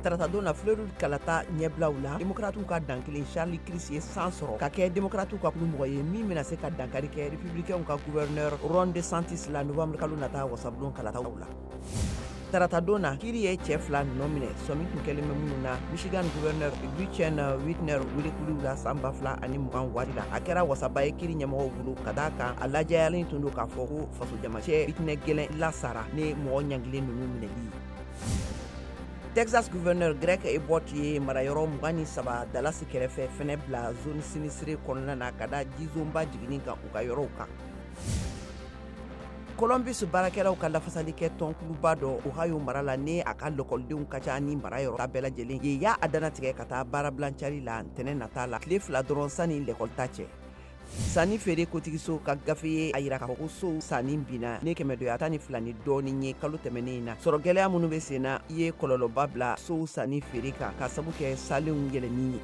Taratadon na, Floride kalata ɲɛbilaw la, Demokratiw ka dankelen Charlie Crist ye san sɔrɔ ka kɛ Demokratiw ka kulu mɔgɔ ye min bɛna se ka dankari kɛ Republicainw ka gouverneur Ron DeSantis la novembre kalo nata wasabulon kalataw la. Taratadon na, kiri ye cɛ fila nɔ minɛ sɔmi tun kɛlen bɛ minnu na Michigan gouverneur Gretchen Whitmer welekuliw la san 2020 waati la. A kɛra wasaba ye kiri ɲɛmɔgɔw bolo ka d'a kan a lajɛyalen tun don k'a fɔ ko fasojamacɛ fitinɛ gɛlɛn lasara ni mɔgɔ ɲangilen ninnu minɛli ye. Texas gouverneur Greg Abbott ye marayɔrɔ 23 Dallas kɛrɛfɛ fɛnɛ bila zone sinistrée kɔnɔna na ka da jizonba jiginni kan u ka yɔrɔw kan. Columbus baarakɛlaw ka lafasalikɛ tɔnkuluba dɔ Ohio mara la ni a ka lɔkɔlidenw ka ca ni mara yɔrɔ ta bɛɛ lajɛlen ye, y'a a dannatigɛ ka taa baarabilancari la ntɛnɛn nata la, tile 2 dɔrɔn sani lɛkɔlita cɛ. Sanni feere kotigiso ka gafe ye a yira k'a fɔ ko sow sanni binna ni kɛmɛdoya 12 ni dɔɔnin ye kalo tɛmɛnen in na. Sɔrɔ gɛlɛya minnu bɛ sen na ye kɔlɔlɔba bila sow sanni feere kan ka sabu kɛ salenw yɛlɛnni ye.